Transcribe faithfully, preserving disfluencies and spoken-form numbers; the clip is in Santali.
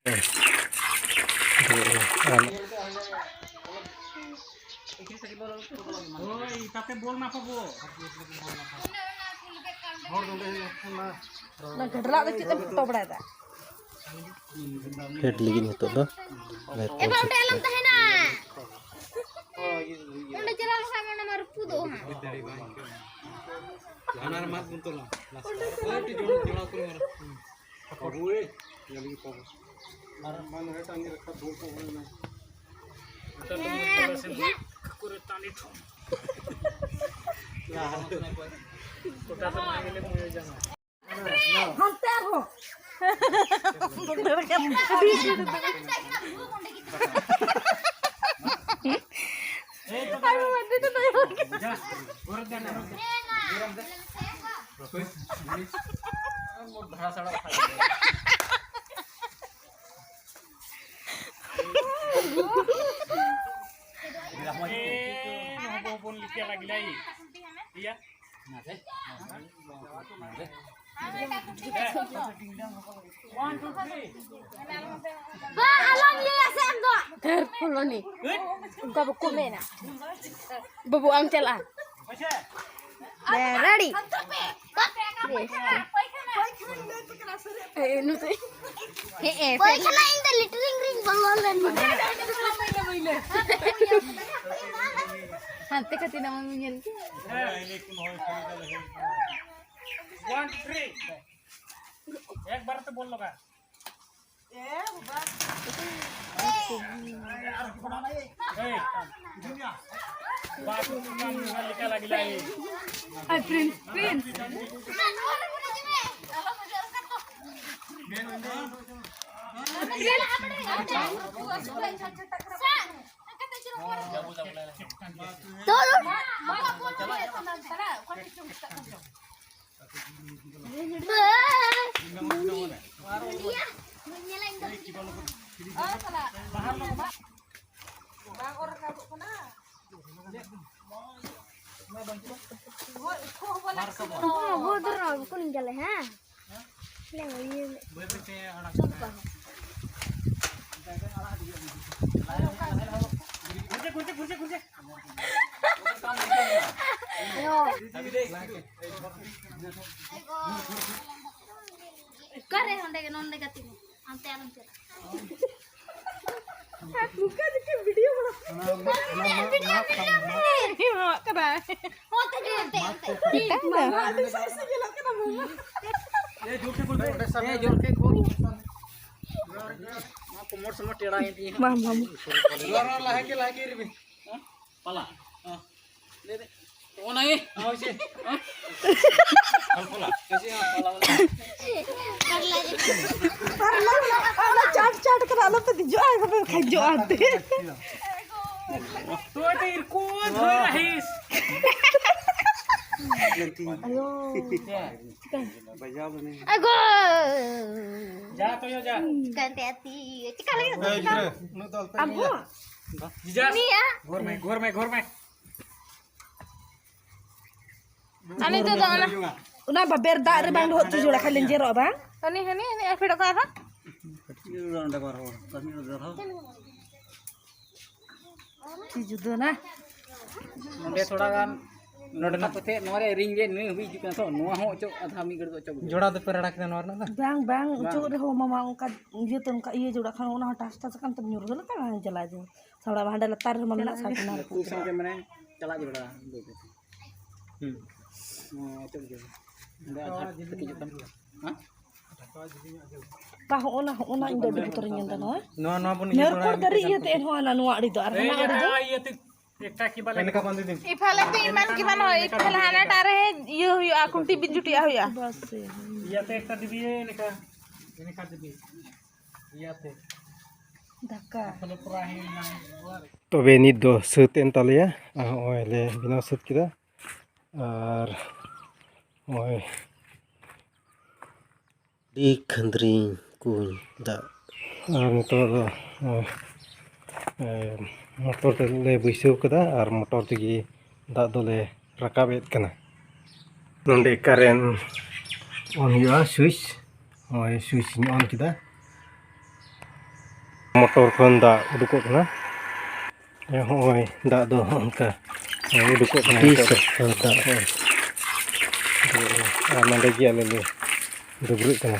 ᱳᱭ, তাতে বল নাপাব। ᱚᱱᱟ ᱜᱷᱟᱰᱞᱟᱜ ᱫᱚ ᱪᱮᱫ ᱮᱢ ᱯᱷᱳᱴᱳ ᱵᱟᱲᱟᱭᱮᱫᱟ? ᱯᱷᱮᱰ ᱞᱟᱹᱜᱤᱫ ᱱᱤᱛᱚᱜ ᱫᱚ᱾ ᱮ ᱵᱟ, ᱚᱸᱰᱮ ᱟᱞᱚᱢ ᱛᱟᱦᱮᱱᱟ᱾ ᱚᱸᱰᱮ ᱪᱟᱞᱟᱣ ᱞᱮᱠᱷᱟᱱ ᱚᱱᱟ ᱢᱟ ᱨᱟᱹᱯᱩᱫᱚᱜᱼᱟ ᱦᱟᱸᱜ᱾ ᱦᱟᱱᱟ ᱨᱮ ᱢᱟᱫ ᱵᱚᱱ ᱛᱚᱞᱟ᱾ ᱚᱸᱰᱮ ᱪᱟᱞᱟᱣ ᱠᱟᱹᱴᱤᱡ ᱡᱚᱲᱟᱣ ᱠᱚᱨᱮ ᱢᱟᱨᱟ᱾ ᱵᱟᱹᱵᱩ, ᱮᱭ, ᱧᱮᱞ ᱞᱟᱹᱜᱤᱫ ᱵᱟᱹᱵᱩ᱾ ᱟᱨ ᱢᱟᱱᱮ ᱴᱟᱺᱜᱤ ᱨᱟᱠᱷᱟ ᱫᱩᱲᱩᱵ ᱠᱚ ᱦᱩᱭ ᱱᱟ᱾ ᱜᱚᱴᱟ ᱛᱮ ᱢᱚᱡᱽ ᱛᱚᱞᱟ ᱥᱮ ᱢᱤᱫ ᱠᱚᱨᱮ ᱴᱟᱺᱰᱤ ᱴᱷᱚᱸ᱾ ᱜᱚᱴᱟ ᱛᱮ ᱢᱚᱡᱽ ᱜᱮᱞᱮ ᱢᱚᱡᱽ ᱡᱟᱝᱟ᱾ ᱦᱟᱱᱛᱮ ᱟᱨᱦᱚᱸ᱾ ᱟᱨᱦᱚᱸ ᱦᱟᱱᱛᱮ ᱛᱮ ᱫᱚᱭᱚᱜ ᱠᱟᱱᱟ᱾ ᱦᱚᱯᱚᱱ ᱦᱚᱯᱚᱱ ᱞᱮᱠᱟ ᱞᱟᱜᱤᱞᱟᱭ᱾ ᱤᱭᱟ᱾ ᱵᱟ, ᱟᱞᱚᱢ ᱞᱟᱹᱭᱟ ᱥᱮ ᱟᱢ ᱫᱚ᱾ ᱰᱷᱮᱨ ᱯᱷᱚᱞᱚᱱᱤ᱾ ᱚᱱᱠᱟ ᱵᱟᱠᱚ ᱢᱮᱱᱟ᱾ ᱵᱟᱹᱵᱩ, ᱟᱢ ᱪᱟᱞᱟᱜᱼᱟ᱾ ᱨᱮᱰᱤ᱾ ᱦᱮᱸ, ᱱᱩᱛᱩ᱾ ᱦᱮᱸ, ᱦᱮᱸ, ᱯᱟᱭᱠᱷᱟᱱᱟ ᱤᱧ ᱫᱚ ᱞᱮᱴᱨᱤᱝ ᱨᱤᱧ ᱵᱚᱞᱚ ᱞᱮᱱ ᱜᱮ᱾ ᱦᱟᱱᱛᱮ ᱠᱷᱟᱹᱛᱤᱨ ᱟᱢ ᱧᱮᱞ ᱠᱮᱫ᱾ One, two, three. एक बार तो बोल लगा। ए, बाबा। ए, बाप रे, काम निकाल के लगी लाई। ए, प्रिंस, प्रिंस। तो ᱵᱚᱦᱩᱛ ᱫᱩᱨ ᱵᱟᱠᱚ ᱞᱤᱧ ᱪᱟᱞᱟᱜ, ᱦᱮᱸ? ᱞᱮ, ᱤᱭᱟᱹ ᱞᱮ᱾ ᱵᱟᱹᱭ ᱵᱟᱹᱭ ᱛᱮ ᱟᱲᱟᱜ ᱪᱚᱞ ᱠᱟᱜᱼᱟ᱾ ᱚᱠᱟᱨᱮ ᱚᱸᱰᱮ ᱜᱮ ᱱᱚᱰᱮ ᱜᱟᱛᱮ ᱢᱮ᱾ ᱦᱟᱱᱛᱮ ᱟᱞᱚᱢ ᱪᱟᱞᱟᱜ᱾ ᱱᱚᱝᱠᱟ ᱡᱮ ᱵᱷᱤᱰᱤᱭᱳ ᱵᱟᱲᱟ᱾ ᱵᱷᱤᱰᱤᱭᱳ, ᱵᱷᱤᱰᱤᱭᱳ ᱢᱮ᱾ ᱮᱢᱟᱣᱟᱜ ᱠᱟᱱᱟᱭ᱾ ᱚᱱᱛᱮ ᱜᱮ, ᱚᱱᱛᱮ, ᱚᱱᱛᱮ᱾ ᱢᱟᱢᱟ ᱟᱹᱰᱤ ᱥᱟᱭ ᱥᱟᱭ ᱧᱮᱞᱚᱜ ᱠᱟᱱᱟ, ᱢᱟᱢᱟ᱾ ᱮ, ᱡᱳᱨ ᱛᱮ ᱜᱚᱞᱯᱷᱚᱭ ᱢᱮ᱾ ᱮ, ᱡᱳᱨ ᱛᱮ ᱜᱚᱞᱯᱷᱚᱭ ᱢᱮ᱾ ᱱᱚᱣᱟ ᱠᱚ ᱢᱚᱴ ᱥᱚᱢᱚᱴ ᱴᱮᱲᱟ ᱮᱱ ᱛᱤᱧᱟ᱾ ᱢᱟ, ᱢᱟᱢᱟ᱾ ᱞᱟᱦᱟ ᱜᱮ, ᱞᱟᱦᱟ ᱜᱮ ᱨᱮᱵᱤᱱ᱾ ᱯᱟᱞᱟ᱾ ᱦᱮᱸ᱾ ᱞᱟᱹᱭ ᱫᱮ᱾ ᱚᱱᱟ ᱜᱮ᱾ ᱦᱳᱭ ᱥᱮ᱾ ᱦᱮᱸ? ᱯᱟᱞᱟ, ᱯᱟᱞᱟ᱾ ᱦᱳᱭ ᱥᱮ, ᱦᱮᱸ, ᱯᱟᱞᱟ, ᱯᱟᱞᱟ᱾ ᱟᱞᱚ ᱪᱟᱴ ᱪᱟᱴ ᱠᱟᱱᱟ, ᱟᱞᱚ ᱯᱮ ᱫᱮᱡᱚᱜᱼᱟ, ᱟᱞᱚ ᱯᱮ ᱠᱷᱟᱡᱚᱜᱼᱟ ᱟᱱᱛᱮ᱾ ᱛᱚ ᱛᱮ ᱤᱨᱠᱩ ᱫᱷᱚᱨ ᱟᱦᱤᱥ᱾ ᱟᱭᱳ᱾ ᱟᱜᱳ᱾ ᱡᱟ ᱛᱚᱭᱚ ᱡᱟ᱾ ᱠᱟᱱᱛᱮ ᱟᱛᱤ᱾ ᱪᱤᱠᱟ ᱞᱟᱹᱜᱤᱫ ᱫᱚ ᱪᱤᱠᱟ? ᱟᱵᱚ᱾ ᱡᱤᱡᱟ᱾ ᱩᱱᱤᱭᱟ᱾ ᱜᱚᱨ ᱢᱮ, ᱜᱚᱨ ᱢᱮ, ᱜᱚᱨ ᱢᱮ᱾ ᱟᱨ ᱱᱤᱛᱚᱜ ᱫᱚ ᱚᱱᱟ, ᱚᱱᱟ ᱵᱟᱵᱮᱨ ᱫᱟᱜ ᱨᱮ ᱵᱟᱝ ᱞᱚᱦᱚᱫ ᱦᱚᱪᱚ ᱡᱚᱲᱟ, ᱠᱷᱟᱡ ᱞᱮᱧᱡᱮᱨᱚᱜᱼᱟ ᱵᱟᱝ? ᱦᱟᱹᱱᱤ, ᱦᱟᱹᱱᱤ, ᱦᱟᱹᱱᱤ ᱟᱨ ᱯᱷᱮᱰᱚᱜ ᱠᱟᱱ ᱟᱨᱦᱚᱸ᱾ ᱚᱸᱰᱮ ᱠᱚ ᱟᱨᱦᱚᱸ, ᱠᱟᱹᱢᱤ ᱨᱮ ᱫᱷᱚᱨᱟᱣ᱾ ᱪᱮᱫ ᱡᱩᱫᱟᱹ ᱱᱟ? ᱱᱚᱰᱮ ᱛᱷᱚᱲᱟ ᱜᱟᱱ, ᱱᱚᱰᱮᱱᱟᱜ ᱯᱟᱥᱮ ᱱᱚᱣᱟ ᱨᱮ ᱨᱤᱝ ᱨᱮ ᱱᱩᱭ ᱦᱩᱭ ᱦᱤᱡᱩᱜ ᱠᱟᱱᱟ ᱛᱚ, ᱱᱚᱣᱟ ᱦᱚᱸ ᱚᱪᱚᱜ, ᱟᱫᱷᱟ ᱢᱤᱫ ᱜᱷᱟᱹᱲᱤᱡ ᱫᱚ ᱚᱪᱚᱜ ᱦᱩᱭᱩᱜᱼᱟ᱾ ᱡᱚᱲᱟ ᱫᱚᱯᱮ ᱨᱟᱲᱟ ᱠᱮᱫᱟ ᱱᱚᱣᱟ ᱨᱮᱱᱟᱜ ᱫᱚ? ᱵᱟᱝ, ᱵᱟᱝ, ᱵᱟᱝ᱾ ᱚᱪᱚᱜ ᱨᱮᱦᱚᱸ ᱢᱟᱢᱟ ᱚᱱᱠᱟ ᱤᱭᱟᱹ ᱛᱮ ᱚᱱᱠᱟ ᱤᱭᱟᱹ ᱡᱚᱲᱟ ᱠᱷᱟᱱ ᱚᱱᱟ ᱦᱚᱸ ᱴᱟᱥ ᱴᱟᱥ ᱟᱠᱟᱱ ᱛᱮᱢ ᱧᱩᱨ ᱜᱚᱫᱚᱜ ᱠᱟᱱᱟ, ᱪᱟᱞᱟᱣ ᱡᱮ᱾ ᱛᱷᱚᱲᱟ ᱦᱟᱸᱰᱮ ᱞᱟᱛᱟᱨ ᱨᱮᱦᱚᱸ ᱢᱮᱱᱟᱜ ᱥᱟᱵ ᱠᱟᱱᱟ᱾ ᱩᱱᱠᱩ ᱥᱟᱶᱛᱮ ᱢᱟᱱᱮ ᱪᱟᱞᱟᱜ ᱡᱚᱲᱟ ᱵᱟᱹᱭ ᱵᱟᱹᱭ ᱛᱮ᱾ ᱦᱩᱸ᱾ ᱱᱚᱣᱟ ᱪᱮᱫ ᱜᱮ? ᱚᱸᱰᱮ ᱟᱫᱷᱟ ᱛᱟᱹᱠᱤᱡᱚᱜ ᱠᱟᱱ᱾ ᱦᱮᱸ? ᱵᱟ, ᱦᱚᱸᱜᱼᱚ ᱱᱟ, ᱦᱚᱸᱜᱼᱚ ᱱᱟ ᱤᱧ ᱫᱚ ᱟᱹᱰᱤ ᱵᱚᱛᱚᱨᱤᱧ ᱧᱮᱞ ᱫᱟ ᱱᱚᱣᱟ᱾ ᱱᱚᱣᱟ, ᱱᱚᱣᱟ ᱵᱚᱱ ᱤᱭᱟᱹ ᱱᱟᱨᱠᱳᱞ ᱵᱟᱲᱟᱭᱟ ᱫᱟᱨᱮ ᱢᱤᱫᱴᱮᱡ ᱤᱭᱟᱹᱛᱮ ᱜᱟᱱ᱾ ᱮᱱᱦᱚᱸ ᱚᱱᱟ ᱱᱚᱣᱟ ᱟᱹᱰᱤ ᱫᱚ, ᱟᱨ ᱦᱟᱱᱟ ᱟᱹᱰᱤ ᱫᱚ᱾ ᱤᱯᱷᱟᱞᱮ ᱛᱮ ᱤᱢᱟᱱ ᱠᱤ ᱵᱟᱱᱚ, ᱤᱯᱷᱟᱞ ᱦᱟᱱᱟᱴᱟᱜ ᱨᱮ ᱤᱭᱟᱹ ᱦᱩᱭᱩᱜᱼᱟ, ᱠᱷᱩᱱᱴᱤ ᱵᱤᱱ ᱡᱩᱴᱤᱜᱼᱟ ᱦᱩᱭᱩᱜᱼᱟ᱾ ᱵᱟᱥ ᱨᱮ᱾ ᱤᱭᱟᱹᱛᱮ ᱮᱠᱴᱟ ᱫᱤᱵᱤ, ᱮᱱᱮᱠᱟ, ᱮᱱᱮᱠᱟ ᱫᱤᱵᱤ᱾ ᱤᱭᱟᱹᱛᱮ᱾ ᱫᱷᱟᱠᱟ᱾ ᱛᱚᱵᱮ ᱱᱤᱛ ᱫᱚ ᱥᱟᱹᱛ ᱮᱱ ᱛᱟᱞᱮᱭᱟ᱾ ᱟᱨ ᱦᱚᱸᱜᱼᱚᱭ ᱞᱮ ᱵᱮᱱᱟᱣ ᱥᱟᱹᱛ ᱠᱮᱫᱟ᱾ ᱟᱨ ᱦᱚᱸᱜᱼᱚᱭ ᱟᱹᱰᱤ ᱠᱷᱟᱹᱱᱫᱽᱨᱤᱧ ᱠᱩᱧ ᱫᱟᱜ᱾ ᱟᱨ ᱱᱤᱛᱚᱜ ᱫᱚ, ᱮ, ᱮ, ᱢᱚᱴᱚᱨ ᱛᱮᱞᱮ ᱵᱟᱹᱭᱥᱟᱹᱣ ᱠᱟᱫᱟ ᱟᱨ ᱢᱚᱴᱚᱨ ᱛᱮᱜᱮ ᱫᱟᱜ ᱫᱚᱞᱮ ᱨᱟᱠᱟᱵᱮᱫ ᱠᱟᱱᱟ᱾ ᱱᱚᱸᱰᱮ ᱠᱟᱨᱮᱱᱴ ᱚᱱ ᱦᱩᱭᱩᱜᱼᱟ, ᱥᱩᱭᱤᱪ᱾ ᱱᱚᱜᱼᱚᱭ ᱥᱩᱭᱤᱪ ᱤᱧ ᱚᱱ ᱠᱮᱫᱟ, ᱢᱚᱴᱚᱨ ᱠᱷᱚᱱ ᱫᱟᱜ ᱩᱰᱩᱠᱚᱜ ᱠᱟᱱᱟ᱾ ᱦᱚᱸᱜᱼᱚᱭ ᱫᱟᱜ ᱫᱚ ᱚᱱᱠᱟ ᱩᱰᱩᱠᱚᱜ ᱠᱟᱱᱟ ᱟᱹᱰᱤ ᱱᱤᱛᱚᱜ ᱫᱚ᱾ ᱥᱚᱠᱛᱚ ᱫᱟᱜ᱾ ᱦᱳᱭ᱾ ᱟᱨ ᱱᱚᱸᱰᱮ ᱜᱮ ᱟᱞᱮ ᱞᱮ ᱰᱟᱹᱵᱽᱨᱟᱹᱜ ᱠᱟᱱᱟ᱾